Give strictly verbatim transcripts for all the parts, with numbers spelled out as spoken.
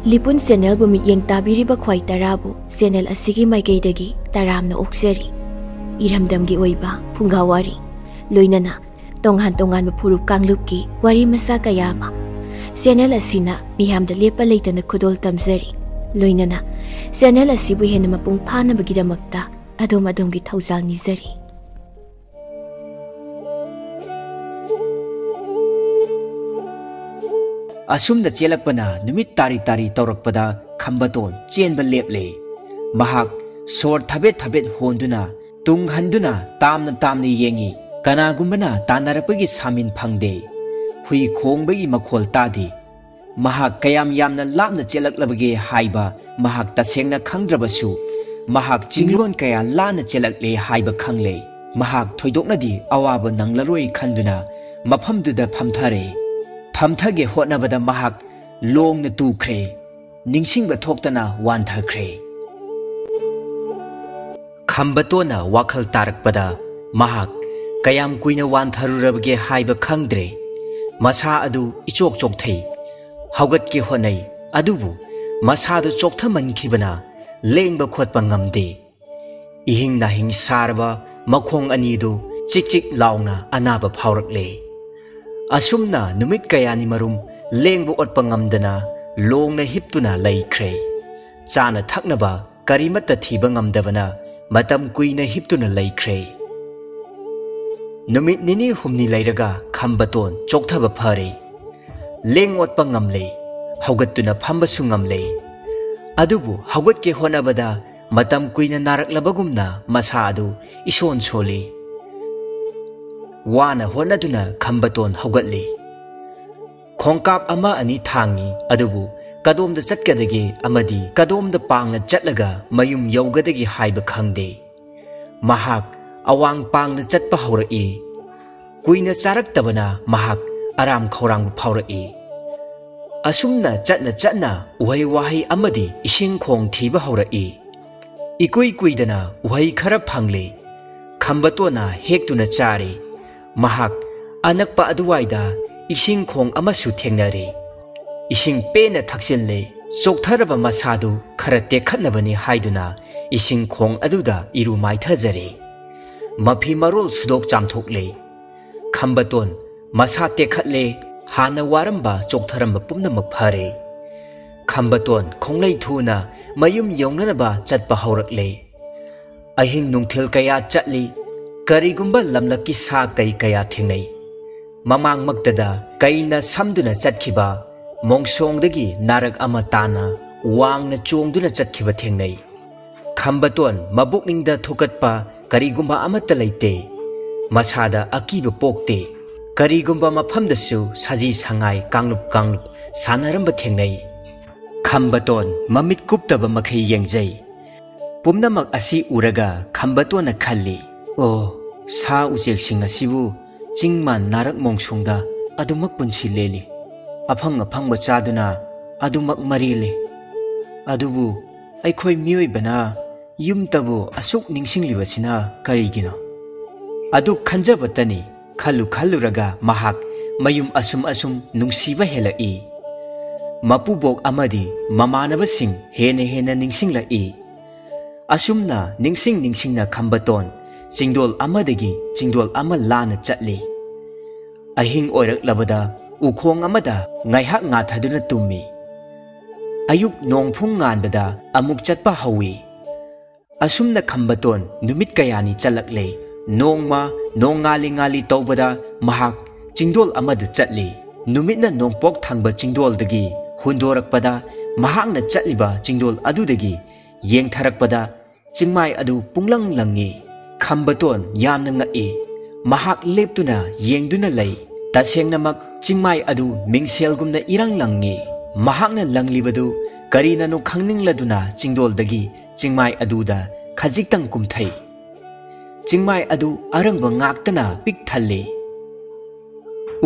ꯂꯤꯄꯨꯟ ꯆꯦꯅꯦꯜꯕꯨ ꯃꯤꯠꯌꯦꯡ ꯇꯥꯕꯤꯔꯤꯕ ꯈ꯭ꯋꯥꯏ ꯇꯔꯥꯕꯨ ꯆꯦꯅꯦꯜ ꯑꯁꯤꯒꯤ ꯃꯥꯏꯀꯩꯗꯒꯤ ꯇꯔꯥꯝꯅ ꯑꯣꯛꯆꯔꯤ꯫ ꯏꯔꯝꯗꯝꯒꯤ ꯑꯣꯏꯕ ꯐꯨꯡꯒꯥ ꯋꯥꯔꯤ, ꯂꯣꯏꯅꯅ ꯇꯣꯉꯥꯟ ꯇꯣꯉꯥꯟꯕ ꯐꯨꯔꯨꯞ ꯀꯥꯡꯂꯨꯞꯀꯤ ꯋꯥꯔꯤ ꯃꯆꯥ ꯀꯌꯥ ꯑꯃ ꯆꯦꯅꯦꯜ ꯑꯁꯤꯅ ꯃꯤꯌꯥꯝꯗ ꯂꯦꯞꯄ ꯂꯩꯇꯅ ꯈꯨꯗꯣꯜ ꯇꯝꯖꯔꯤ꯫ ꯂꯣꯏꯅꯅ ꯆꯦꯅꯦꯜ ꯑꯁꯤꯕꯨ ꯍꯦꯟꯅ ꯃꯄꯨꯡ ꯐꯥꯅꯕꯒꯤꯗꯃꯛꯇ ꯑꯗꯣꯝ ꯑꯗꯣꯝꯒꯤ ꯊꯧꯖꯥꯜ ꯅꯤꯖꯔꯤ꯫ ꯑꯁꯨꯝꯅ ꯆꯦꯜꯂꯛꯄꯅ ꯅꯨꯃꯤꯠ ꯇꯥꯔꯤ ꯇꯥꯔꯤ ꯇꯧꯔꯛꯄꯗ ꯈꯝꯕꯇꯣꯟ ꯆꯦꯟꯕ ꯂꯦꯞꯂꯦ꯫ ꯃꯍꯥꯛ ꯁꯣꯔ ꯊꯕꯦꯠ ꯊꯕꯦꯠ ꯍꯣꯟꯗꯨꯅ ꯇꯨꯡ ꯍꯟꯗꯨꯅ ꯇꯥꯝꯅ ꯇꯥꯝꯅ ꯌꯦꯡꯏ꯫ ꯀꯅꯥꯒꯨꯝꯕꯅ ꯇꯥꯟꯅꯔꯛꯄꯒꯤ ꯁꯥꯃꯤꯟ ꯐꯪꯗꯦ꯫ ꯍꯨꯏ ꯈꯣꯡꯕꯒꯤ ꯃꯈꯣꯜ ꯇꯥꯗꯦ꯫ ꯃꯍꯥꯛ ꯀꯌꯥꯝ ꯌꯥꯝꯅ ꯂꯥꯞꯅ ꯆꯦꯜꯂꯛꯂꯕꯒꯦ ꯍꯥꯏꯕ ꯃꯍꯥꯛ ꯇꯁꯦꯡꯅ ꯈꯪꯗ꯭ꯔꯕꯁꯨ, ꯃꯍꯥꯛ ꯆꯤꯡꯂꯣꯟ ꯀꯌꯥ ꯂꯥꯟꯅ ꯆꯦꯜꯂꯛꯂꯦ ꯍꯥꯏꯕ ꯈꯪꯂꯦ꯫ ꯃꯍꯥꯛ ꯊꯣꯏꯗꯣꯛꯅꯗꯤ ꯑꯋꯥꯕ ꯅꯪꯂꯔꯣꯏ ꯈꯟꯗꯨꯅ ꯃꯐꯝꯗꯨꯗ ꯐꯝꯊꯔꯦ꯫ ꯐꯝꯊꯒꯦ ꯍꯣꯠꯅꯕꯗ ꯃꯍꯥꯛ ꯂꯣꯡꯅ ꯇꯨꯈ꯭ꯔꯦ꯫ ꯅꯤꯡꯁꯤꯡꯕ ꯊꯣꯛꯇꯅ ꯋꯥꯟꯊꯈ꯭ꯔꯦ꯫ ꯈꯝꯕꯇꯣꯟꯅ ꯋꯥꯈꯜ ꯇꯥꯔꯛꯄꯗ ꯃꯍꯥꯛ ꯀꯌꯥꯝ ꯀꯨꯏꯅ ꯋꯥꯟꯊꯔꯨꯔꯕꯒꯦ ꯍꯥꯏꯕ ꯈꯪꯗ꯭ꯔꯦ꯫ ꯃꯁꯥ ꯑꯗꯨ ꯏꯆꯣꯛ ꯆꯣꯛꯊꯩ꯫ ꯍꯧꯒꯠꯀꯦ ꯍꯣꯠꯅꯩ, ꯑꯗꯨꯕꯨ ꯃꯁꯥꯗꯨ ꯆꯣꯛꯊꯃꯟꯈꯤꯕꯅ ꯂꯦꯡꯕ ꯈꯣꯠꯄ ꯉꯝꯗꯦ꯫ ꯏꯍꯤꯡ ꯅꯥꯍꯤꯡ ꯁꯥꯔꯕ ꯃꯈꯣꯡ ꯑꯅꯤꯗꯨ ꯆꯤꯛ ꯆꯤꯛ ꯂꯥꯎꯅ ꯑꯅꯥꯕ ꯐꯥꯎꯔꯛꯂꯦ꯫ ꯑꯁꯨꯝꯅ ꯅꯨꯃꯤꯠ ꯀꯌꯥꯅꯤ ꯃꯔꯨꯝ ꯂꯦꯡꯕ ꯑꯣꯠꯄ ꯉꯝꯗꯅ ꯂꯣꯡꯅ ꯍꯤꯞꯇꯨꯅ ꯂꯩꯈ꯭ꯔꯦ꯫ ꯆꯥꯅ ꯊꯛꯅꯕ ꯀꯔꯤꯃꯠꯇ ꯊꯤꯕ ꯉꯝꯗꯕꯅ ꯃꯇꯝ ꯀꯨꯏꯅ ꯍꯤꯞꯇꯨꯅ ꯂꯩꯈ꯭ꯔꯦ꯫ ꯅꯨꯃꯤꯠ ꯅꯤꯅꯤ ꯍꯨꯝꯅꯤ ꯂꯩꯔꯒ ꯈꯝꯕꯇꯣꯟ ꯆꯣꯛꯊꯕ ꯐꯔꯦ꯫ ꯂꯦꯡ ꯑꯣꯠꯄ ꯉꯝꯂꯦ, ꯍꯧꯒꯠꯇꯨꯅ ꯐꯝꯕꯁꯨ ꯉꯝꯂꯦ꯫ ꯑꯗꯨꯕꯨ ꯍꯧꯒꯠꯀꯦ ꯍꯣꯠꯅꯕꯗ ꯃꯇꯝ ꯀꯨꯏꯅ ꯅꯥꯔꯛꯂꯕꯒꯨꯝꯅ ꯃꯁꯥ ꯑꯗꯨ ꯏꯁꯣꯟ ꯁꯣꯜꯂꯤ꯫ ꯋꯥꯅ ꯍꯣꯠꯅꯗꯨꯅ ꯈꯝꯕꯇꯣꯟ ꯍꯧꯒꯠꯂꯤ꯫ ꯈꯣꯡꯀꯥꯞ ꯑꯃ ꯑꯅꯤ ꯊꯥꯡꯉꯤ, ꯑꯗꯨꯕꯨ ꯀꯗꯣꯝꯗ ꯆꯠꯀꯗꯒꯦ ꯑꯃꯗꯤ ꯀꯗꯣꯝꯗ ꯄꯥꯡꯅ ꯆꯠꯂꯒ ꯃꯌꯨꯝ ꯌꯧꯒꯗꯒꯦ ꯍꯥꯏꯕ ꯈꯪꯗꯦ꯫ ꯃꯍꯥꯛ ꯑꯋꯥꯡ ꯄꯥꯡꯅ ꯆꯠꯄ ꯍꯧꯔꯛꯏ꯫ ꯀꯨꯏꯅ ꯆꯥꯔꯛꯇꯕꯅ ꯃꯍꯥꯛ ꯑꯔꯥꯝ ꯈꯧꯔꯥꯡꯕ ꯐꯥꯎꯔꯛꯏ꯫ ꯑꯁꯨꯝꯅ ꯆꯠꯅ ꯆꯠꯅ ꯎꯍꯩ ꯋꯥꯍꯩ ꯑꯃꯗꯤ ꯏꯁꯤꯡ ꯈꯣꯡ ꯊꯤꯕ ꯍꯧꯔꯛꯏ꯫ ꯏꯀꯨꯏ ꯀꯨꯏꯗꯅ ꯎꯍꯩ ꯈꯔ ꯐꯪꯂꯦ꯫ ꯈꯝꯕꯇꯣꯟꯅ ꯍꯦꯛꯇꯨꯅ ꯆꯥꯔꯦ꯫ ꯃꯍꯥꯛ ꯑꯅꯛꯄ ꯑꯗꯨꯋꯥꯏꯗ ꯏꯁꯤꯡ ꯈꯣꯡ ꯑꯃꯁꯨ ꯊꯦꯡꯅꯔꯦ꯫ ꯏꯁꯤꯡ ꯄꯦꯟꯅ ꯊꯛꯆꯤꯜꯂꯦ꯫ ꯆꯣꯛꯊꯔꯕ ꯃꯁꯥꯗꯨ ꯈꯔ ꯇꯦꯛꯈꯠꯅꯕꯅꯤ ꯍꯥꯏꯗꯨꯅ ꯏꯁꯤꯡ ꯈꯣꯡ ꯑꯗꯨꯗ ꯏꯔꯨ ꯃꯥꯏꯊꯖꯔꯦ꯫ ꯃꯐꯤ ꯃꯔꯣꯜ ꯁꯨꯗꯣꯛ ꯆꯥꯝꯊꯣꯛꯂꯦ꯫ ꯈꯝꯕꯇꯣꯟ ꯃꯁꯥ ꯇꯦꯛꯈꯠꯂꯦ, ꯍꯥꯟꯅ ꯋꯥꯔꯝꯕ ꯆꯣꯛꯊꯔꯝꯕ ꯄꯨꯝꯅꯃꯛ ꯐꯔꯦ꯫ ꯈꯝꯕꯇꯣꯟ ꯈꯣꯡꯂꯩ ꯊꯨꯅ ꯃꯌꯨꯝ ꯌꯧꯅꯅꯕ ꯆꯠꯄ ꯍꯧꯔꯛꯂꯦ꯫ ꯑꯍꯤꯡ ꯅꯨꯡꯊꯤꯜ ꯀꯌꯥ ꯆꯠꯂꯤ꯫ ꯀꯔꯤꯒꯨꯝꯕ ꯂꯝꯂꯛꯀꯤ ꯁꯥ ꯀꯩ ꯀꯌꯥ ꯊꯦꯡꯅꯩ꯫ ꯃꯃꯥꯡꯃꯛꯇꯗ ꯀꯩꯅ ꯁꯝꯗꯨꯅ ꯆꯠꯈꯤꯕ ꯃꯣꯡꯁꯣꯡꯗꯒꯤ ꯅꯥꯔꯛ ꯑꯃ ꯇꯥꯅ ꯋꯥꯡꯅ ꯆꯣꯡꯗꯨꯅ ꯆꯠꯈꯤꯕ ꯊꯦꯡꯅꯩ꯫ ꯈꯝꯕꯇꯣꯟ ꯃꯕꯨꯛꯅꯤꯡꯗ ꯊꯨꯀꯠꯄ ꯀꯔꯤꯒꯨꯝꯕ ꯑꯃꯠꯇ ꯂꯩꯇꯦ꯫ ꯃꯁꯥꯗ ꯑꯀꯤꯕ ꯄꯣꯛꯇꯦ꯫ ꯀꯔꯤꯒꯨꯝꯕ ꯃꯐꯝꯗꯁꯨ ꯁꯖꯤ ꯁꯉꯥꯏ ꯀꯥꯡꯂꯨꯞ ꯀꯥꯡꯂꯨꯞ ꯁꯥꯟꯅꯔꯝꯕ ꯊꯦꯡꯅꯩ꯫ ꯈꯝꯕꯇꯣꯟ ꯃꯃꯤꯠ ꯀꯨꯞꯇꯕ ꯃꯈꯩ ꯌꯦꯡꯖꯩ꯫ ꯄꯨꯝꯅꯃꯛ ꯑꯁꯤ ꯎꯔꯒ ꯈꯝꯕꯇꯣꯟꯅ ꯈꯜꯂꯤ, "ꯑꯣ, ꯁꯥ ꯎꯆꯦꯛꯁꯤꯡ ꯑꯁꯤꯕꯨ ꯆꯤꯡ ꯃꯥꯟ ꯅꯥꯔꯛ ꯃꯣꯡꯁꯣꯡꯗ ꯑꯗꯨꯃꯛ ꯄꯨꯟꯁꯤ ꯂꯦꯜꯂꯤ꯫ ꯑꯐꯪ ꯑꯐꯪꯕ ꯆꯥꯗꯨꯅ ꯑꯗꯨꯃꯛ ꯃꯔꯦꯜꯂꯤ꯫ ꯑꯗꯨꯕꯨ ꯑꯩꯈꯣꯏ ꯃꯤꯑꯣꯏꯕꯅ ꯌꯨꯝꯇꯕꯨ ꯑꯁꯨꯛ ꯅꯤꯡꯁꯤꯡꯂꯤꯕꯁꯤꯅ ꯀꯔꯤꯒꯤꯅꯣ?" ꯑꯗꯨ ꯈꯟꯖꯕꯇꯅꯤ꯫ ꯈꯜꯂꯨ ꯈꯜꯂꯨꯔꯒ ꯃꯍꯥꯛ ꯃꯌꯨꯝ ꯑꯁꯨꯝ ꯑꯁꯨꯝ ꯅꯨꯡꯁꯤꯕ ꯍꯦꯜꯂꯛꯏ꯫ ꯃꯄꯨꯕꯣꯛ ꯑꯃꯗꯤ ꯃꯃꯥꯟꯅꯕꯁꯤꯡ ꯍꯦꯟꯅ ꯍꯦꯟꯅ ꯅꯤꯡꯁꯤꯡꯂꯛꯏ꯫ ꯑꯁꯨꯝꯅ ꯅꯤꯡꯁꯤꯡ ꯅꯤꯡꯁꯤꯡꯅ ꯈꯝꯕꯇꯣꯟ ꯆꯤꯡꯗꯣꯜ ꯑꯃꯗꯒꯤ ꯆꯤꯡꯗꯣꯜ ꯑꯃ ꯂꯥꯟꯅ ꯆꯠꯂꯤ꯫ ꯑꯍꯤꯡ ꯑꯣꯏꯔꯛꯂꯕꯗ ꯎꯈꯣꯡ ꯑꯃꯗ ꯉꯥꯏꯍꯥꯛ ꯉꯥꯊꯗꯨꯅ ꯇꯨꯝꯃꯤ꯫ ꯑꯌꯨꯛ ꯅꯣꯡꯐꯨꯡ ꯉꯥꯟꯕꯗ ꯑꯃꯨꯛ ꯆꯠꯄ ꯍꯧꯏ꯫ ꯑꯁꯨꯝꯅ ꯈꯝꯕꯇꯣꯟ ꯅꯨꯃꯤꯠ ꯀꯌꯥꯅꯤ ꯆꯠꯂꯛꯂꯦ꯫ ꯅꯣꯡꯃ ꯅꯣꯡ ꯉꯥꯜꯂꯤ ꯉꯥꯜꯂꯤ ꯇꯧꯕꯗ ꯃꯍꯥꯛ ꯆꯤꯡꯗꯣꯜ ꯑꯃꯗ ꯆꯠꯂꯤ꯫ ꯅꯨꯃꯤꯠꯅ ꯅꯣꯡꯄꯣꯛ ꯊꯪꯕ ꯆꯤꯡꯗꯣꯜꯗꯒꯤ ꯍꯨꯟꯗꯣꯔꯛꯄꯗ ꯃꯍꯥꯛꯅ ꯆꯠꯂꯤꯕ ꯆꯤꯡꯗꯣꯜ ꯑꯗꯨꯗꯒꯤ ꯌꯦꯡꯊꯔꯛꯄꯗ ꯆꯤꯡꯃꯥꯏ ꯑꯗꯨ ꯄꯨꯡꯂꯪ ꯂꯪꯉꯤ꯫ ꯈꯝꯕꯇꯣꯟ ꯌꯥꯝꯅ ꯉꯛꯏ꯫ ꯃꯍꯥꯛ ꯂꯦꯞꯇꯨꯅ ꯌꯦꯡꯗꯨꯅ ꯂꯩ꯫ ꯇꯁꯦꯡꯅꯃꯛ ꯆꯤꯡꯃꯥꯏ ꯑꯗꯨ ꯃꯤꯡꯁꯦꯜꯒꯨꯝꯅ ꯏꯔꯪ ꯂꯪꯉꯤ꯫ ꯃꯍꯥꯛꯅ ꯂꯪꯂꯤꯕꯗꯨ ꯀꯔꯤꯅꯅꯣ ꯈꯪꯅꯤꯡꯂꯗꯨꯅ ꯆꯤꯡꯗꯣꯜꯗꯒꯤ ꯆꯤꯡꯃꯥꯏ ꯑꯗꯨꯗ ꯈꯖꯤꯛꯇꯪ ꯀꯨꯝꯊꯩ꯫ ꯆꯤꯡꯃꯥꯏ ꯑꯗꯨ ꯑꯔꯪꯕ ꯉꯥꯛꯇꯅ ꯄꯤꯛ ꯊꯜꯂꯤ꯫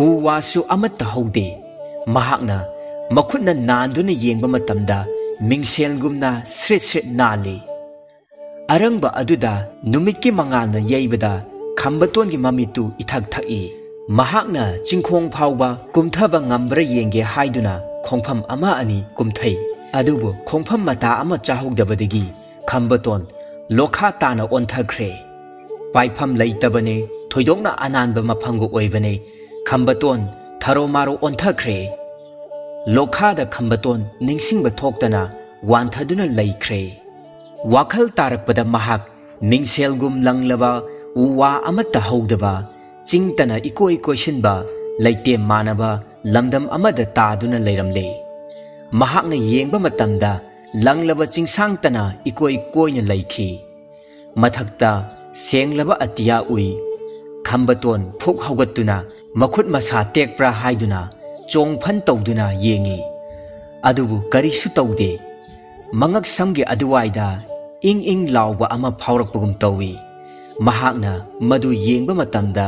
ꯎ ꯋꯥꯁꯨ ꯑꯃꯠꯇ ꯍꯧꯗꯦ꯫ ꯃꯍꯥꯛꯅ ꯃꯈꯨꯠꯅ ꯅꯥꯟꯗꯨꯅ ꯌꯦꯡꯕ ꯃꯇꯝꯗ ꯃꯤꯡꯁꯦꯜꯒꯨꯝꯅ ꯁ꯭ꯔꯤꯠ ꯁ꯭ꯔꯤꯠ ꯅꯥꯜꯂꯤ꯫ ꯑꯔꯪꯕ ꯑꯗꯨꯗ ꯅꯨꯃꯤꯠꯀꯤ ꯃꯉꯥꯜꯅ ꯌꯩꯕꯗ ꯈꯝꯕꯇꯣꯟꯒꯤ ꯃꯃꯤꯠꯇꯨ ꯏꯊꯛ ꯊꯛꯏ꯫ ꯃꯍꯥꯛꯅ ꯆꯤꯡꯈꯣꯡ ꯐꯥꯎꯕ ꯀꯨꯝꯊꯕ ꯉꯝꯕ꯭ꯔꯥ ꯌꯦꯡꯒꯦ ꯍꯥꯏꯗꯨꯅ ꯈꯣꯡꯐꯝ ꯑꯃ ꯑꯅꯤ ꯀꯨꯝꯊꯩ꯫ ꯑꯗꯨꯕꯨ ꯈꯣꯡꯐꯝ ꯃꯇꯥ ꯑꯃ ꯆꯥꯍꯧꯗꯕꯗꯒꯤ ꯈꯝꯕꯇꯣꯟ ꯂꯣꯈꯥ ꯇꯥꯅ ꯑꯣꯟꯊꯈ꯭ꯔꯦ꯫ ꯄꯥꯏꯐꯝ ꯂꯩꯇꯕꯅꯦ, ꯊꯣꯏꯗꯣꯛꯅ ꯑꯅꯥꯟꯕ ꯃꯐꯝꯒ ꯑꯣꯏꯕꯅꯦ꯫ ꯈꯝꯕꯇꯣꯟ ꯊꯔꯣ ꯃꯥꯔꯣ ꯑꯣꯟꯊꯈ꯭ꯔꯦ꯫ ꯂꯣꯈꯥꯗ ꯈꯝꯕꯇꯣꯟ ꯅꯤꯡꯁꯤꯡꯕ ꯊꯣꯛꯇꯅ ꯋꯥꯟꯊꯗꯨꯅ ꯂꯩꯈ꯭ꯔꯦ꯫ ꯋꯥꯈꯜ ꯇꯥꯔꯛꯄꯗ ꯃꯍꯥꯛ ꯃꯤꯡꯁꯦꯜꯒꯨꯝ ꯂꯪꯂꯕ, ꯎ ꯋꯥ ꯑꯃꯠꯇ ꯍꯧꯗꯕ, ꯆꯤꯡꯇꯅ ꯏꯀꯣꯏ ꯀꯣꯏꯁꯤꯟꯕ, ꯂꯩꯇꯦꯝ ꯃꯥꯟꯅꯕ ꯂꯝꯗꯝ ꯑꯃꯗ ꯇꯥꯗꯨꯅ ꯂꯩꯔꯝꯂꯦ꯫ ꯃꯍꯥꯛꯅ ꯌꯦꯡꯕ ꯃꯇꯝꯗ ꯂꯪꯂꯕ ꯆꯤꯡꯁꯥꯡꯇꯅ ꯏꯀꯣꯏ ꯀꯣꯏꯅ ꯂꯩꯈꯤ꯫ ꯃꯊꯛꯇ ꯁꯦꯡꯂꯕ ꯑꯇꯤꯌꯥ ꯎꯏ꯫ ꯈꯝꯕꯇꯣꯟ ꯐꯨꯛ ꯍꯧꯒꯠꯇꯨꯅ ꯃꯈꯨꯠ ꯃꯁꯥ ꯇꯦꯛꯄ꯭ꯔꯥ ꯍꯥꯏꯗꯨꯅ ꯆꯣꯡ ꯐꯟ ꯇꯧꯗꯨꯅ ꯌꯦꯡꯉꯤ꯫ ꯑꯗꯨꯕꯨ ꯀꯔꯤꯁꯨ ꯇꯧꯗꯦ꯫ ꯃꯉꯛ ꯁꯝꯒꯤ ꯑꯗꯨꯋꯥꯏꯗ ꯏꯪ ꯏꯪ ꯂꯥꯎꯕ ꯑꯃ ꯐꯥꯎꯔꯛꯄꯒꯨꯝ ꯇꯧꯏ꯫ ꯃꯍꯥꯛꯅ ꯃꯗꯨ ꯌꯦꯡꯕ ꯃꯇꯝꯗ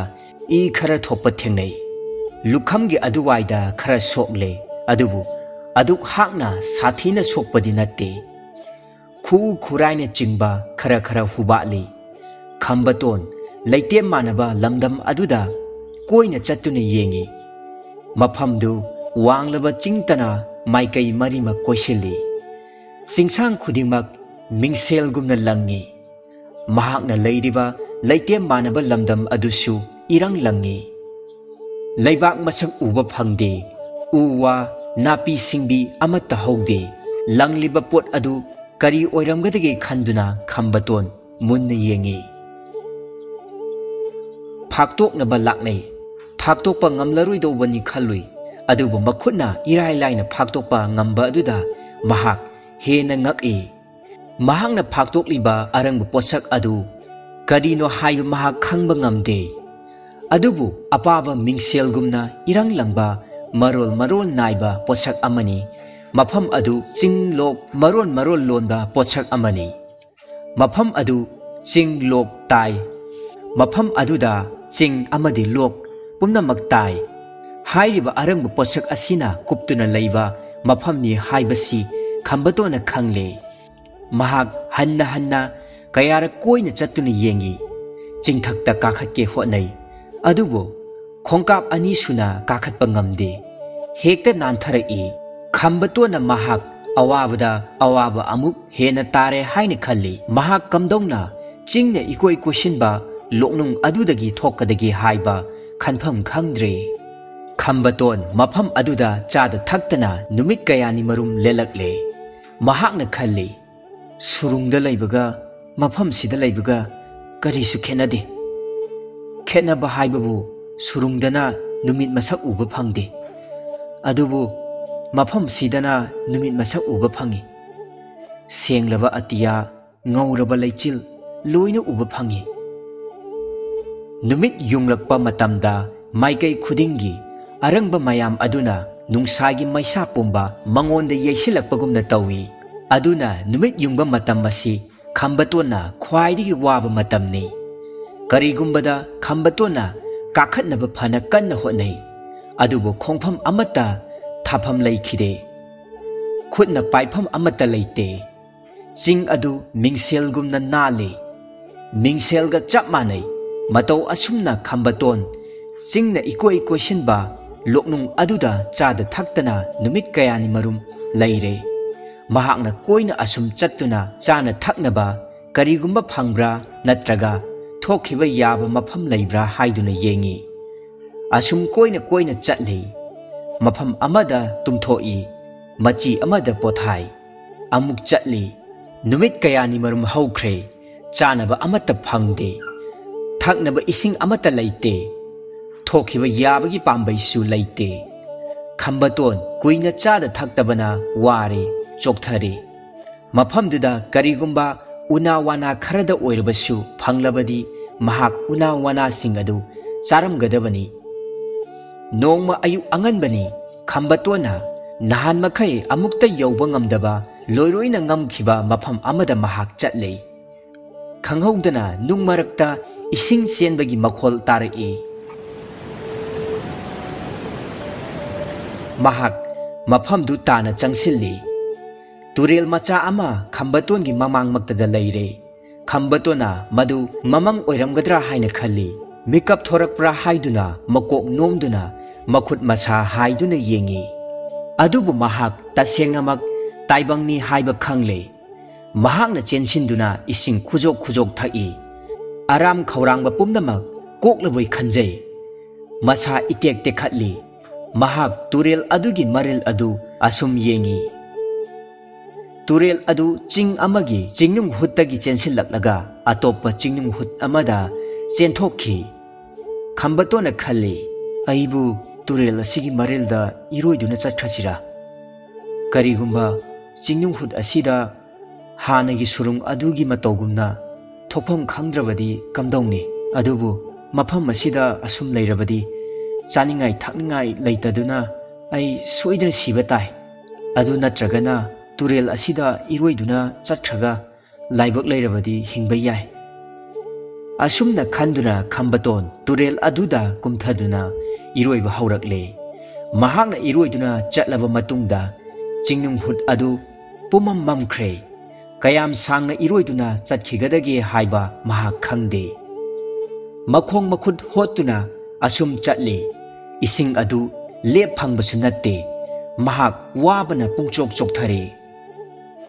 ꯏ ꯈꯔ ꯊꯣꯛꯄ ꯊꯦꯡꯅꯩ꯫ ꯂꯨꯈꯝꯒꯤ ꯑꯗꯨꯋꯥꯏꯗ ꯈꯔ ꯁꯣꯛꯂꯦ, ꯑꯗꯨꯕꯨ ꯑꯗꯨꯛ ꯍꯥꯛꯅ ꯁꯥꯊꯤꯅ ꯁꯣꯛꯄꯗꯤ ꯅꯠꯇꯦ꯫ ꯈꯨꯎ ꯈꯨꯔꯥꯏꯅꯆꯤꯡꯕ ꯈꯔ ꯈꯔ ꯍꯨꯕꯥꯠꯂꯤ꯫ ꯈꯝꯕꯇꯣꯟ ꯂꯩꯇꯦꯝ ꯃꯥꯟꯅꯕ ꯂꯝꯗꯝ ꯑꯗꯨꯗ ꯀꯣꯏꯅ ꯆꯠꯇꯨꯅ ꯌꯦꯡꯉꯤ꯫ ꯃꯐꯝꯗꯨ ꯋꯥꯡꯂꯕ ꯆꯤꯡꯇꯅ ꯃꯥꯏꯀꯩ ꯃꯔꯤꯃꯛ ꯀꯣꯏꯁꯤꯜꯂꯤ꯫ ꯆꯤꯡꯁꯥꯡ ꯈꯨꯗꯤꯡꯃꯛ ꯃꯤꯡꯁꯦꯜꯒꯨꯝꯅ ꯂꯪꯉꯤ꯫ ꯃꯍꯥꯛꯅ ꯂꯩꯔꯤꯕ ꯂꯩꯇꯦꯝ ꯃꯥꯟꯅꯕ ꯂꯝꯗꯝ ꯑꯗꯨꯁꯨ ꯏꯔꯪ ꯂꯪꯉꯤ꯫ ꯂꯩꯕꯥꯛ ꯃꯁꯛ ꯎꯕ ꯐꯪꯗꯦ꯫ ꯎ ꯋꯥ, ꯅꯥꯄꯤ ꯁꯤꯡꯕꯤ ꯑꯃꯠꯇ ꯍꯧꯗꯦ꯫ ꯂꯪꯂꯤꯕ ꯄꯣꯠ ꯑꯗꯨ ꯀꯔꯤ ꯑꯣꯏꯔꯝꯒꯗꯒꯦ ꯈꯟꯗꯨꯅ ꯈꯝꯕꯇꯣꯟ ꯃꯨꯟꯅ ꯌꯦꯡꯉꯤ꯫ ꯐꯥꯛꯇꯣꯛꯅꯕ ꯂꯥꯛꯅꯩ꯫ ꯐꯥꯛꯇꯣꯛꯄ ꯉꯝꯂꯔꯣꯏꯗꯧꯕꯅꯤ ꯈꯜꯂꯨꯏ, ꯑꯗꯨꯕꯨ ꯃꯈꯨꯠꯅ ꯏꯔꯥꯏ ꯂꯥꯏꯅ ꯐꯥꯛꯇꯣꯛꯄ ꯉꯝꯕ ꯑꯗꯨꯗ ꯃꯍꯥꯛ ꯍꯦꯟꯅ ꯉꯛꯏ꯫ ꯃꯍꯥꯛꯅ ꯐꯥꯛꯇꯣꯛꯂꯤꯕ ꯑꯔꯪꯕ ꯄꯣꯠꯁꯛ ꯑꯗꯨ ꯀꯔꯤꯅꯣ ꯍꯥꯏꯕ ꯃꯍꯥꯛ ꯈꯪꯕ ꯉꯝꯗꯦ꯫ ꯑꯗꯨꯕꯨ ꯑꯄꯥꯕ ꯃꯤꯡꯁꯦꯜꯒꯨꯝꯅ ꯏꯔꯪ ꯂꯪꯕ, ꯃꯔꯣꯜ ꯃꯔꯣꯜ ꯅꯥꯏꯕ ꯄꯣꯠꯁꯛ ꯑꯃꯅꯤ꯫ ꯃꯐꯝ ꯑꯗꯨ ꯆꯤꯡ ꯂꯣꯛ ꯃꯔꯣꯜ ꯃꯔꯣꯜ ꯂꯣꯟꯕ ꯄꯣꯠꯁꯛ ꯑꯃꯅꯤ꯫ ꯃꯐꯝ ꯑꯗꯨ ꯆꯤꯡ ꯂꯣꯛ ꯇꯥꯏ꯫ ꯃꯐꯝ ꯑꯗꯨꯗ ꯆꯤꯡ ꯑꯃꯗꯤ ꯂꯣꯛ ꯄꯨꯝꯅꯃꯛ ꯇꯥꯏ꯫ ꯍꯥꯏꯔꯤꯕ ꯑꯔꯪꯕ ꯄꯣꯠꯁꯛ ꯑꯁꯤꯅ ꯀꯨꯞꯇꯨꯅ ꯂꯩꯕ ꯃꯐꯝꯅꯤ ꯍꯥꯏꯕꯁꯤ ꯈꯝꯕꯇꯣꯟꯅ ꯈꯪꯂꯦ꯫ ꯃꯍꯥꯛ ꯍꯟꯅ ꯍꯟꯅ ꯀꯌꯥꯔꯛ ꯀꯣꯏꯅ ꯆꯠꯇꯨꯅ ꯌꯦꯡꯏ꯫ ꯆꯤꯡꯊꯛꯇ ꯀꯥꯈꯠꯀꯦ ꯍꯣꯠꯅꯩ, ꯑꯗꯨꯕꯨ ꯈꯣꯡꯀꯥꯞ ꯑꯅꯤ ꯁꯨꯅ ꯀꯥꯈꯠꯄ ꯉꯝꯗꯦ꯫ ꯍꯦꯛꯇ ꯅꯥꯟꯊꯔꯛꯏ꯫ ꯈꯝꯕꯇꯣꯟꯅ ꯃꯍꯥꯛ ꯑꯋꯥꯕꯗ ꯑꯋꯥꯕ ꯑꯃꯨꯛ ꯍꯦꯟꯅ ꯇꯥꯔꯦ ꯍꯥꯏꯅ ꯈꯜꯂꯤ꯫ ꯃꯍꯥꯛ ꯀꯝꯗꯧꯅ ꯆꯤꯡꯅ ꯏꯀꯣꯏ ꯀꯣꯏꯁꯤꯟꯕ ꯂꯣꯛꯅꯨꯡ ꯑꯗꯨꯗꯒꯤ ꯊꯣꯛꯀꯗꯒꯦ ꯍꯥꯏꯕ ꯈꯟꯐꯝ ꯈꯪꯗ꯭ꯔꯦ꯫ ꯈꯝꯕꯇꯣꯟ ꯃꯐꯝ ꯑꯗꯨꯗ ꯆꯥꯗ ꯊꯛꯇꯅ ꯅꯨꯃꯤꯠ ꯀꯌꯥꯅꯤ ꯃꯔꯨꯝ ꯂꯦꯜꯂꯛꯂꯦ꯫ ꯃꯍꯥꯛꯅ ꯈꯜꯂꯤ, "ꯁꯨꯔꯨꯡꯗ ꯂꯩꯕꯒ ꯃꯐꯝꯁꯤꯗ ꯂꯩꯕꯒ ꯀꯔꯤꯁꯨ ꯈꯦꯠꯅꯗꯦ꯫ ꯈꯦꯠꯅꯕ ꯍꯥꯏꯕꯕꯨ ꯁꯨꯔꯨꯡꯗꯅ ꯅꯨꯃꯤꯠ ꯃꯁꯛ ꯎꯕ ꯐꯪꯗꯦ, ꯑꯗꯨꯕꯨ ꯃꯐꯝꯁꯤꯗꯅ ꯅꯨꯃꯤꯠ ꯃꯁꯛ ꯎꯕ ꯐꯪꯏ꯫ ꯁꯦꯡꯂꯕ ꯑꯇꯤꯌꯥ, ꯉꯧꯔꯕ ꯂꯩꯆꯤꯜ ꯂꯣꯏꯅ ꯎꯕ ꯐꯪꯏ꯫ ꯅꯨꯃꯤꯠ ꯌꯨꯡꯂꯛꯄ ꯃꯇꯝꯗ ꯃꯥꯏꯀꯩ ꯈꯨꯗꯤꯡꯒꯤ ꯑꯔꯪꯕ ꯃꯌꯥꯝ ꯑꯗꯨꯅ ꯅꯨꯡꯁꯥꯒꯤ ꯃꯩꯁꯥ ꯄꯨꯝꯕ ꯃꯉꯣꯟꯗ ꯌꯩꯁꯤꯜꯂꯛꯄꯒꯨꯝꯅ ꯇꯧꯏ꯫ ꯑꯗꯨꯅ ꯅꯨꯃꯤꯠ ꯌꯨꯡꯕ ꯃꯇꯝ ꯑꯁꯤ ꯈꯝꯕꯇꯣꯟꯅ ꯈ꯭ꯋꯥꯏꯗꯒꯤ ꯋꯥꯕ ꯃꯇꯝꯅꯤ꯫ ꯀꯔꯤꯒꯨꯝꯕꯗ ꯈꯝꯕꯇꯣꯟꯅ ꯀꯥꯈꯠꯅꯕ ꯐꯅ ꯀꯟꯅ ꯍꯣꯠꯅꯩ, ꯑꯗꯨꯕꯨ ꯈꯣꯡꯐꯝ ꯑꯃꯠꯇ ꯊꯥꯐꯝ ꯂꯩꯈꯤꯗꯦ꯫ ꯈꯨꯠꯅ ꯄꯥꯏꯐꯝ ꯑꯃꯠꯇ ꯂꯩꯇꯦ꯫ ꯆꯤꯡ ꯑꯗꯨ ꯃꯤꯡꯁꯦꯜꯒꯨꯝꯅ ꯅꯥꯜꯂꯤ꯫ ꯃꯤꯡꯁꯦꯜꯒ ꯆꯞ ꯃꯥꯟꯅꯩ꯫ ꯃꯇꯧ ꯑꯁꯨꯝꯅ ꯈꯝꯕꯇꯣꯟ ꯆꯤꯡꯅ ꯏꯀꯣꯏ ꯀꯣꯏꯁꯤꯟꯕ ꯂꯣꯛꯅꯨꯡ ꯑꯗꯨꯗ ꯆꯥꯗ ꯊꯛꯇꯅ ꯅꯨꯃꯤꯠ ꯀꯌꯥꯅꯤ ꯃꯔꯨꯝ ꯂꯩꯔꯦ꯫ ꯃꯍꯥꯛꯅ ꯀꯣꯏꯅ ꯑꯁꯨꯝ ꯆꯠꯇꯨꯅ ꯆꯥꯅ ꯊꯛꯅꯕ ꯀꯔꯤꯒꯨꯝꯕ ꯐꯪꯕ꯭ꯔꯥ ꯅꯠꯇ꯭ꯔꯒ ꯊꯣꯛꯈꯤꯕ ꯌꯥꯕ ꯃꯐꯝ ꯂꯩꯕ꯭ꯔꯥ ꯍꯥꯏꯗꯨꯅ ꯌꯦꯡꯏ꯫ ꯑꯁꯨꯝ ꯀꯣꯏꯅ ꯀꯣꯏꯅ ꯆꯠꯂꯤ꯫ ꯃꯐꯝ ꯑꯃꯗ ꯇꯨꯝꯊꯣꯛꯏ, ꯃꯆꯤ ꯑꯃꯗ ꯄꯣꯊꯥꯏ꯫ ꯑꯃꯨꯛ ꯆꯠꯂꯤ꯫ ꯅꯨꯃꯤꯠ ꯀꯌꯥꯅꯤ ꯃꯔꯨꯝ ꯍꯧꯈ꯭ꯔꯦ꯫ ꯆꯥꯅꯕ ꯑꯃꯠꯇ ꯐꯪꯗꯦ꯫ ꯊꯛꯅꯕ ꯏꯁꯤꯡ ꯑꯃꯠꯇ ꯂꯩꯇꯦ꯫ ꯊꯣꯛꯈꯤꯕ ꯌꯥꯕꯒꯤ ꯄꯥꯝꯕꯩꯁꯨ ꯂꯩꯇꯦ꯫ ꯈꯝꯕꯇꯣꯟ ꯀꯨꯏꯅ ꯆꯥꯗ ꯊꯛꯇꯕꯅ ꯋꯥꯔꯦ, ꯆꯣꯛꯊꯔꯦ꯫ ꯃꯐꯝꯗꯨꯗ ꯀꯔꯤꯒꯨꯝꯕ ꯎꯅꯥ ꯋꯥꯅꯥ ꯈꯔꯗ ꯑꯣꯏꯔꯕꯁꯨ ꯐꯪꯂꯕꯗꯤ ꯃꯍꯥꯛ ꯎꯅꯥ ꯋꯥꯅꯥꯁꯤꯡ ꯑꯗꯨ ꯆꯥꯔꯝꯒꯗꯕꯅꯤ꯫ ꯅꯣꯡꯃ ꯑꯌꯨꯛ ꯑꯉꯟꯕꯅꯤ꯫ ꯈꯝꯕꯇꯣꯟꯅ ꯅꯍꯥꯟ ꯃꯈꯩ ꯑꯃꯨꯛꯇ ꯌꯧꯕ ꯉꯝꯗꯕ ꯂꯣꯏꯔꯣꯏꯅ ꯉꯝꯈꯤꯕ ꯃꯐꯝ ꯑꯃꯗ ꯃꯍꯥꯛ ꯆꯠꯂꯦ꯫ ꯈꯪꯍꯧꯗꯅ ꯅꯨꯡ ꯃꯔꯛꯇ ꯏꯁꯤꯡ ꯆꯦꯟꯕꯒꯤ ꯃꯈꯣꯜ ꯇꯥꯔꯛꯏ꯫ ꯃꯍꯥꯛ ꯃꯐꯝꯗꯨ ꯇꯥꯅ ꯆꯪꯁꯤꯜꯂꯤ꯫ ꯇꯨꯔꯦꯜ ꯃꯆꯥ ꯑꯃ ꯈꯝꯕꯇꯣꯟꯒꯤ ꯃꯃꯥꯡꯃꯛꯇꯗ ꯂꯩꯔꯦ꯫ ꯈꯝꯕꯇꯣꯟꯅ ꯃꯗꯨ ꯃꯃꯪ ꯑꯣꯏꯔꯝꯒꯗ꯭ꯔꯥ ꯍꯥꯏꯅ ꯈꯜꯂꯤ꯫ ꯃꯤꯀꯞ ꯊꯣꯔꯛꯄ꯭ꯔꯥ ꯍꯥꯏꯗꯨꯅ ꯃꯀꯣꯛ ꯅꯣꯝꯗꯨꯅ ꯃꯈꯨꯠ ꯃꯁꯥ ꯍꯥꯏꯗꯨꯅ ꯌꯦꯡꯉꯤ꯫ ꯑꯗꯨꯕꯨ ꯃꯍꯥꯛ ꯇꯁꯦꯡꯅꯃꯛ ꯇꯥꯏꯕꯪꯅꯤ ꯍꯥꯏꯕ ꯈꯪꯂꯦ꯫ ꯃꯍꯥꯛꯅ ꯆꯦꯟꯁꯤꯟꯗꯨꯅ ꯏꯁꯤꯡ ꯈꯨꯖꯣꯛ ꯈꯨꯖꯣꯛ ꯊꯛꯏ꯫ ꯑꯔꯥꯝ ꯈꯧꯔꯥꯡꯕ ꯄꯨꯝꯅꯃꯛ ꯀꯣꯛꯂꯕꯣꯏ ꯈꯟꯖꯩ꯫ ꯃꯁꯥ ꯏꯇꯦꯛ ꯇꯦꯛꯈꯠꯂꯤ꯫ ꯃꯍꯥꯛ ꯇꯨꯔꯦꯜ ꯑꯗꯨꯒꯤ ꯃꯔꯤꯜ ꯑꯗꯨ ꯑꯁꯨꯝ ꯌꯦꯡꯏ꯫ ꯇꯨꯔꯦꯜ ꯑꯗꯨ ꯆꯤꯡ ꯑꯃꯒꯤ ꯆꯤꯡꯅꯨꯡ ꯍꯨꯠꯇꯒꯤ ꯆꯦꯟꯁꯤꯜꯂꯛꯂꯒ ꯑꯇꯣꯞꯄ ꯆꯤꯡꯅꯨꯡ ꯍꯨꯠ ꯑꯃꯗ ꯆꯦꯟꯊꯣꯛꯈꯤ꯫ ꯈꯝꯕꯇꯣꯟꯅ ꯈꯜꯂꯤ, "ꯑꯩꯕꯨ ꯇꯨꯔꯦꯜ ꯑꯁꯤꯒꯤ ꯃꯔꯤꯜꯗ ꯏꯔꯣꯏꯗꯨꯅ ꯆꯠꯈ꯭ꯔꯁꯤꯔꯥ? ꯀꯔꯤꯒꯨꯝꯕ ꯆꯤꯡꯅꯨꯡ ꯍꯨꯠ ꯑꯁꯤꯗ ꯍꯥꯟꯅꯒꯤ ꯁꯨꯔꯨꯡ ꯑꯗꯨꯒꯤ ꯃꯇꯧꯒꯨꯝꯅ ꯊꯣꯛꯐꯝ ꯈꯪꯗ꯭ꯔꯕꯗꯤ ꯀꯝꯗꯧꯅꯤ? ꯑꯗꯨꯕꯨ ꯃꯐꯝ ꯑꯁꯤꯗ ꯑꯁꯨꯝ ꯂꯩꯔꯕꯗꯤ ꯆꯥꯅꯤꯡꯉꯥꯏ ꯊꯛꯅꯤꯡꯉꯥꯏ ꯂꯩꯇꯗꯨꯅ ꯑꯩ ꯁꯣꯏꯗꯅ ꯁꯤꯕ ꯇꯥꯏ꯫ ꯑꯗꯨ ꯅꯠꯇ꯭ꯔꯒꯅ ꯇꯨꯔꯦꯜ ꯑꯁꯤꯗ ꯏꯔꯣꯏꯗꯨꯅ ꯆꯠꯈ꯭ꯔꯒ ꯂꯥꯏꯕꯛ ꯂꯩꯔꯕꯗꯤ ꯍꯤꯡꯕ ꯌꯥꯏ꯫" ꯑꯁꯨꯝꯅ ꯈꯟꯗꯨꯅ ꯈꯝꯕꯇꯣꯟ ꯇꯨꯔꯦꯜ ꯑꯗꯨꯗ ꯀꯨꯝꯊꯗꯨꯅ ꯏꯔꯣꯏꯕ ꯍꯧꯔꯛꯂꯦ꯫ ꯃꯍꯥꯛꯅ ꯏꯔꯣꯏꯗꯨꯅ ꯆꯠꯂꯕ ꯃꯇꯨꯡꯗ ꯆꯤꯡꯅꯨꯡ ꯍꯨꯠ ꯑꯗꯨ ꯄꯨꯝꯃꯝ ꯃꯝꯈ꯭ꯔꯦ꯫ ꯀꯌꯥꯝ ꯁꯥꯡꯅ ꯏꯔꯣꯏꯗꯨꯅ ꯆꯠꯈꯤꯒꯗꯒꯦ ꯍꯥꯏꯕ ꯃꯍꯥꯛ ꯈꯪꯗꯦ꯫ ꯃꯈꯣꯡ ꯃꯈꯨꯠ ꯍꯣꯠꯇꯨꯅ ꯑꯁꯨꯝ ꯆꯠꯂꯤ꯫ ꯏꯁꯤꯡ ꯑꯗꯨ ꯂꯦꯞ ꯐꯪꯕꯁꯨ ꯅꯠꯇꯦ꯫ ꯃꯍꯥꯛ ꯋꯥꯕꯅ ꯄꯨꯡꯆꯣꯛ ꯆꯣꯛꯊꯔꯦ꯫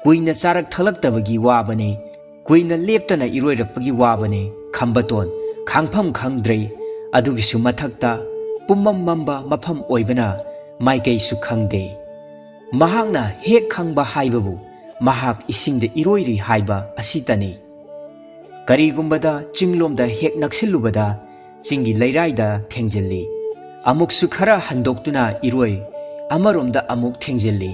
ꯀꯨꯏꯅ ꯆꯥꯔꯛ ꯊꯛꯂꯛꯇꯕꯒꯤ ꯋꯥꯕꯅꯤ, ꯀꯨꯏꯅ ꯂꯦꯞꯇꯅ ꯏꯔꯣꯏꯔꯛꯄꯒꯤ ꯋꯥꯕꯅꯤ꯫ ꯈꯝꯕꯇꯣꯟ ꯈꯥꯡꯐꯝ ꯈꯪꯗ꯭ꯔꯦ꯫ ꯑꯗꯨꯒꯤꯁꯨ ꯃꯊꯛꯇ ꯄꯨꯝꯃꯝ ꯃꯝꯕ ꯃꯐꯝ ꯑꯣꯏꯕꯅ ꯃꯥꯏꯀꯩꯁꯨ ꯈꯪꯗꯦ꯫ ꯃꯍꯥꯛꯅ ꯍꯦꯛ ꯈꯪꯕ ꯍꯥꯏꯕꯕꯨ ꯃꯍꯥꯛ ꯏꯁꯤꯡꯗ ꯏꯔꯣꯏꯔꯤ ꯍꯥꯏꯕ ꯑꯁꯤꯇꯅꯤ꯫ ꯀꯔꯤꯒꯨꯝꯕꯗ ꯆꯤꯡꯂꯣꯝꯗ ꯍꯦꯛ ꯅꯛꯁꯤꯜꯂꯨꯕꯗ ꯆꯤꯡꯒꯤ ꯂꯩꯔꯥꯏꯗ ꯊꯦꯡꯖꯤꯜꯂꯤ꯫ ꯑꯃꯨꯛꯁꯨ ꯈꯔ ꯍꯟꯗꯣꯛꯇꯨꯅ ꯏꯔꯣꯏ, ꯑꯃꯔꯣꯝꯗ ꯑꯃꯨꯛ ꯊꯦꯡꯖꯤꯜꯂꯤ꯫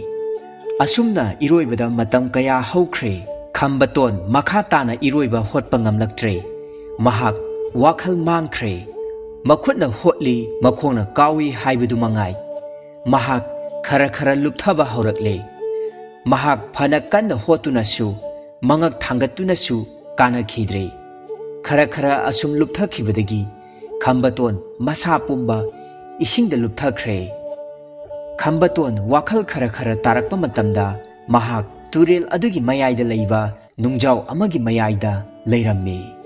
ꯑꯁꯨꯝꯅ ꯏꯔꯣꯏꯕꯗ ꯃꯇꯝ ꯀꯌꯥ ꯍꯧꯈ꯭ꯔꯦ꯫ ꯈꯝꯕꯇꯣꯟ ꯃꯈꯥ ꯇꯥꯅ ꯏꯔꯣꯏꯕ ꯍꯣꯠꯄ ꯉꯝꯂꯛꯇ꯭ꯔꯦ꯫ ꯃꯍꯥꯛ ꯋꯥꯈꯜ ꯃꯥꯡꯈ꯭ꯔꯦ꯫ ꯃꯈꯨꯠꯅ ꯍꯣꯠꯂꯤ, ꯃꯈꯣꯡꯅ ꯀꯥꯎꯏ ꯍꯥꯏꯕꯗꯨ ꯃꯉꯥꯏ꯫ ꯃꯍꯥꯛ ꯈꯔ ꯈꯔ ꯂꯨꯞꯊꯕ ꯍꯧꯔꯛꯂꯦ꯫ ꯃꯍꯥꯛ ꯐꯅ ꯀꯟꯅ ꯍꯣꯠꯇꯨꯅꯁꯨ, ꯃꯉꯛ ꯊꯥꯡꯒꯠꯇꯨꯅꯁꯨ ꯀꯥꯟꯅꯈꯤꯗ꯭ꯔꯦ꯫ ꯈꯔ ꯈꯔ ꯑꯁꯨꯝ ꯂꯨꯞꯊꯈꯤꯕꯗꯒꯤ ꯈꯝꯕꯇꯣꯟ ꯃꯁꯥ ꯄꯨꯝꯕ ꯏꯁꯤꯡꯗ ꯂꯨꯞꯊꯈ꯭ꯔꯦ꯫ ꯈꯝꯕꯇꯣꯟ ꯋꯥꯈꯜ ꯈꯔ ꯈꯔ ꯇꯥꯔꯛꯄ ꯃꯇꯝꯗ ꯃꯍꯥꯛ ꯇꯨꯔꯦꯜ ꯑꯗꯨꯒꯤ ꯃꯌꯥꯏꯗ ꯂꯩꯕ ꯅꯨꯡꯖꯥꯎ ꯑꯃꯒꯤ ꯃꯌꯥꯏꯗ ꯂꯩꯔꯝꯃꯤ꯫